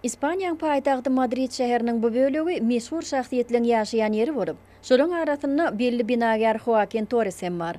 Ispaniýaň paýtagty Madrid şäheriniň bu bölegi meşhur şahsyýetleň ýaşaýan ýeri bolup, şolaň arasynda belli binagär Hoakin Torres hem bar.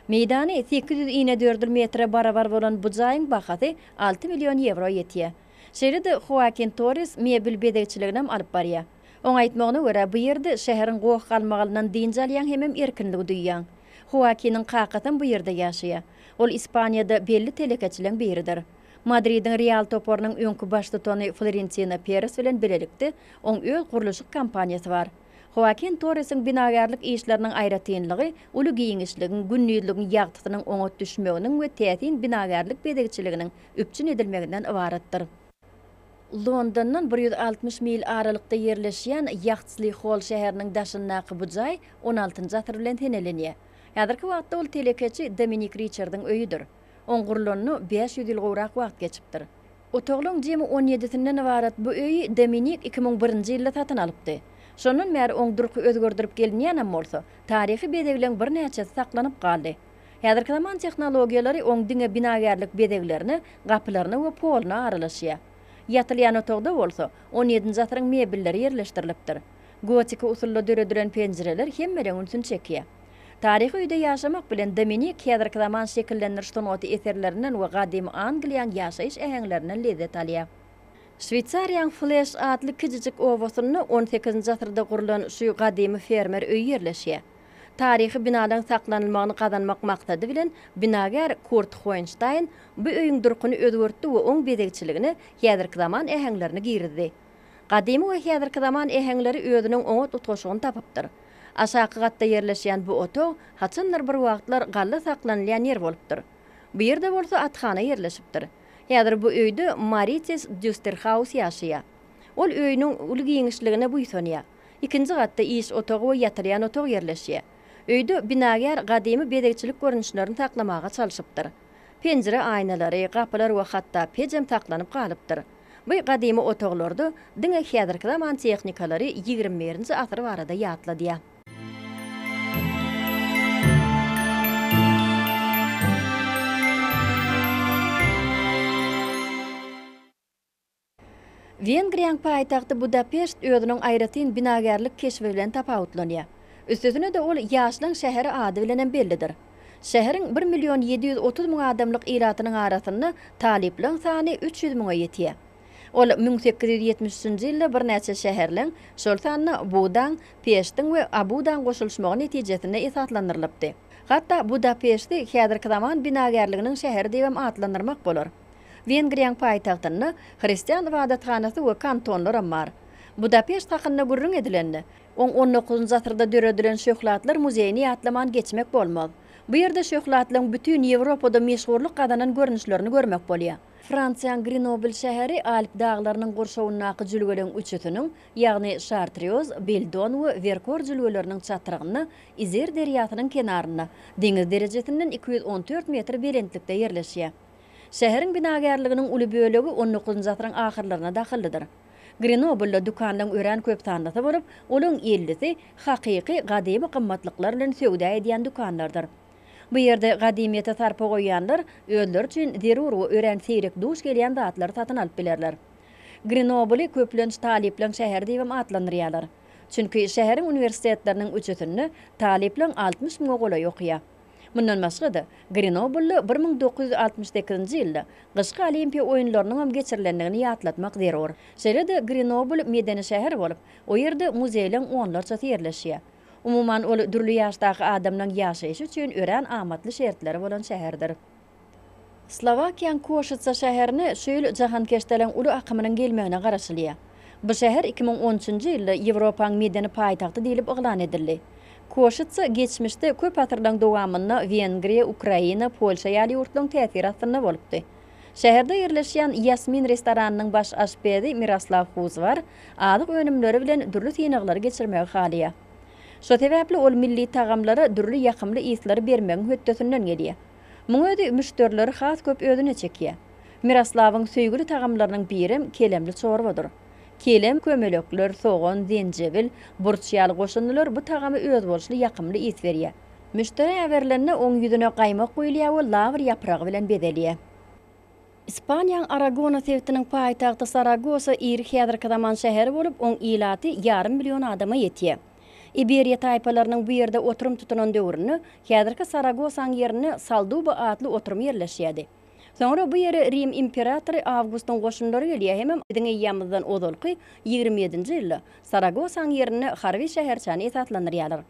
Meýdany 800 inedördül metre barabar bolan bu jaýyň bahasy alty million ýewro ýetýär. Şeýle-de Hoakin Torres mebel bezegçiliginem alyp barýar. Oň aýtmagyna görä, bu ýerde şäheriň goh-galmagalyndan dynç alýaň hemem erkinligi duýýaň. Hoakiniň kakasam bu ýerde ýaşaýar. Ol Ispaniýada belli telekeçileň biridir. Madridiň Real toparynyň öňki baştutany Florentino Peres bilen bilelikde oň öz gurluşyk kompaniýasy bar. Hoakin Torresiň binagärlik işleriniň aýratynlygy uly giňişligiň, gündizligiň ýagtysynyň oňat düşmeginiň we täsin binagärlik bezegçiliginiň üpjün edilmeginden ybaratdyr. Londondan 160 mil aralykda ýerleşýän Ýahtsli-Holl şäheriniň daşyndaky bu jaý on altynjy asyr bilen senelenýär. Häzirki wagtda ol telekeçi Dominik Riçardyň öýüdir. Oň gurlanyna 500 ýyl gowrak wagt geçipdir. Otaglaryň jemi on ýedisinden ybarat bu öýi Dominik 2001-nji ýylda satyn alypdy. Şondan bäri oň durky özgerdilip gelinýänem bolsa, taryhy bezegleň birnäçesi saklanyp galdy. Häzirki zaman tehnologiýalary oň diňe binagärlik bezeglerine, gapylaryna we poluna aralaşýar. Ýatylýan otagda bolsa, on ýedinji asyryň mebelleri ýerleşdirilipdir. Gotiki usulda döredilen penjireler hemmeleň ünsüni çekýär. Taryhy öýde ýaşamak bilen Dominik häzirki zaman şekillendiriş sungaty eserlerinden we gadymy Angliýaň ýaşaýyş äheňlerinden lezzet alýar. Şweýsariýaň Fleş atly kiçijik obasynda on sekizinji asyrda gurlan şu gadymy fermer öýi ýerleşýär. Taryhy binalaryň saklanylmagyny gazanmak maksady bilen binagär Kurt Hoenştaýn bu öýüň durkuny özgertdi we oň bezegçiligine häzirki zaman äheňlerini girizdi. Gadymy we häzirki zaman äheňleri özüniň oňat utgaşygyny tapypdyr. Aşaky gatda ýerleşýän bu otag haçandyr bir wagtlar galla saklanylýan ýer bolupdyr. Bu ýerde bolsa athana ýerleşipdir. Häzir bu öýde Maritis Dýusterhaus ýaşaýar. Ol öýüniň uly giňişligine buýsanýar. Ikinji gatda iş otagy we ýatylýan otag ýerleşýär. Öýde binagär gadymy bezegçilik görnüşlerini saklamaga çalşypdyr. Penjire aýnalary, gapylar we hatda pejem saklanyp galypdyr. Bu gadymy otaglarda diňe häzirki zaman tehnikalary 21-nji asyr barada ýatladýar. Wengriýanyň paýtagty Budapeşt özüniň aýratyn binagärlik keşbi bilen tapawutlanýar. Üstesine-de ol Ýaşlaň şäheri ady bilenem bellidir. Şäheriň bir million 730 müň adamlyk ilatynyň arasynda talyplaryň sany 300 müňe ýetýär. Ol 1873-nji ýylda birnäçe şäherleň, şol sanda Budaň, Peştiň we Abudaň goşulyşmagy netijesinde esaslandyrylypdy. Hatda Budapeşti häzirki zaman binagärliginiň şäheri diýibem atlandyrmak bolar. Wengriýaň paýtagtynda hristian ybadathanasy we kantonlaram bar. Budapeşt hakynda gürrüň edilende, oň on dokuzynjy asyrda döredilen Şöhlatlar muzeýini ýatlaman geçmek bolmaz. Bu ýerde şöhlatlaryň bütin Ýewropada meşhurlyk gazanan görnüşlerini görmek bolýar. Fransiýaň Grenobl şäheri Alp daglarynyň gurşawyndaky jülgeleň üçüsiniň, ýagny Şartrýoz, Beldon we Werkor jülgeleriniň çatrygynda Izer derýasynyň kenarynda, deňiz derejesinden 214 metr belentlikde ýerleşýär. Şäheriň binagärliginiň uly bölegi on dokuzynjy asyryň ahyrlaryna dahyllydyr. Grenoblda dükanlaryň örän köp sanlysy bolup, olaryň ellisi hakyky gadymy gymmatlyklar bilen söwda edýän dükanlardyr. Bu ýerde gadymyýete sarpa goýýanlar özleri üçin zerur we örän seýrek duş gelýän zatlary satyn alyp bilerler. Grenobly köplenç talyplaryň şäheri diýibem atlandyrýarlar. Çünki şäheriň uniwersitetleriniň üçüsinde talyplaryň 60 müňe golaýy okaýar. Mundan başga-da, Grenoblda 1968-nji ýylda Gyşky Olimpiýa oýunlarynyňam geçirilendigini ýatlatmak zerur. Şeýle-de Grenobl medeni şäher bolup, o ýerde muzeýleň onlarçasy ýerleşýär. Umuman, ol dürli ýaşdaky adamlaň ýaşaýşy üçin örän amatly şertleri bolan şäherdir. Slowakiýaň Koşitsa şäherine şu ýyl jahankeşdeleriň uly akymynyň gelmegine garaşylýar. Bu şäher 2013-nji ýylda Ýewropaň medeni paýtagty diýlip yglan edildi. Koşitsa geçmişde köp asyrlaryň dowamynda Wengriýa, Ukraina, Polşa ýaly ýurtlaryň täsiri astynda bolupdy. Şäherde ýerleşýän Ýasmin restoranynyň baş aşpezi Miroslaw Huzwar azyk önümleri bilen dürli synaglary geçirmegi halaýar. Şo sebäpli ol milli tagamlara dürli ýakymly yslary bermegiň hötdesinden gelýär. Muň özi müşderileri has köp özüne çekýär. Miroslawyň söýgüli tagamlarynyň birem kelemli çorbadyr. Kelem, kömelekler, sogan, zenjebil, burç ýaly goşundylar bu tagama özboluşly ýakymly ys berýär. Müşderä berlende oň ýüzüne gaýmak guýulýar we lawr ýapragy bilen bezelýär. Ispaniýaň Aragona sebitiniň paýtagty Saragosa iri häzirki zaman şäheri bolup, oň ilaty ýarym million adama ýetýär. Iberiýa taýpalarynyň bu ýerde oturym tutunan döwründe häzirki Saragosaň ýerinde Salduba atly oturym ýerleşýärdi. Soňra bu ýere Rim imperatory Awgustyň goşunlary gelýär hemem biziň eýýamyzdan ozalky 27-nji ýylda Saragosaň ýerinde harby şäherçäni esaslandyrýarlar.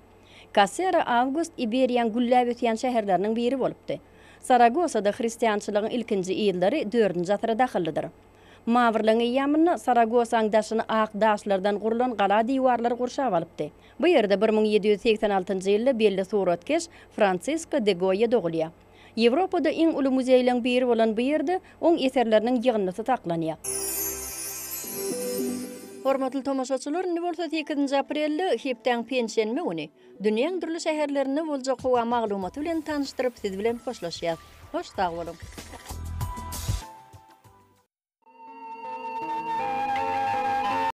Kasera Awgust Iberiýaň gülläp ösýän şäherleriniň biri bolupdy. Saragosada hristiançylygyň ilkinji yzlary dördünji asyra dahyllydyr. Mawrlaryň eýýamynda Saragosaň daşyny ak daşlardan gurlan gala diwarlary gurşap alypdy. Bu ýerde 1786-njy ýylda belli suratkeş Fransisko de Goýa dogulýar. Ýewropada iň uly muzeýleň biri bolan bu ýerde oň eserleriniň ýygyndysy saklanýar. Hormatly tomaşaçylar, indi bolsa sekizinji aprelde, hepdäň penşenbe güni, dünýäň dürli şäherlerinde boljak howa maglumaty bilen tanyşdyryp siz bilen hoşlaşýas. Hoş sag boluň!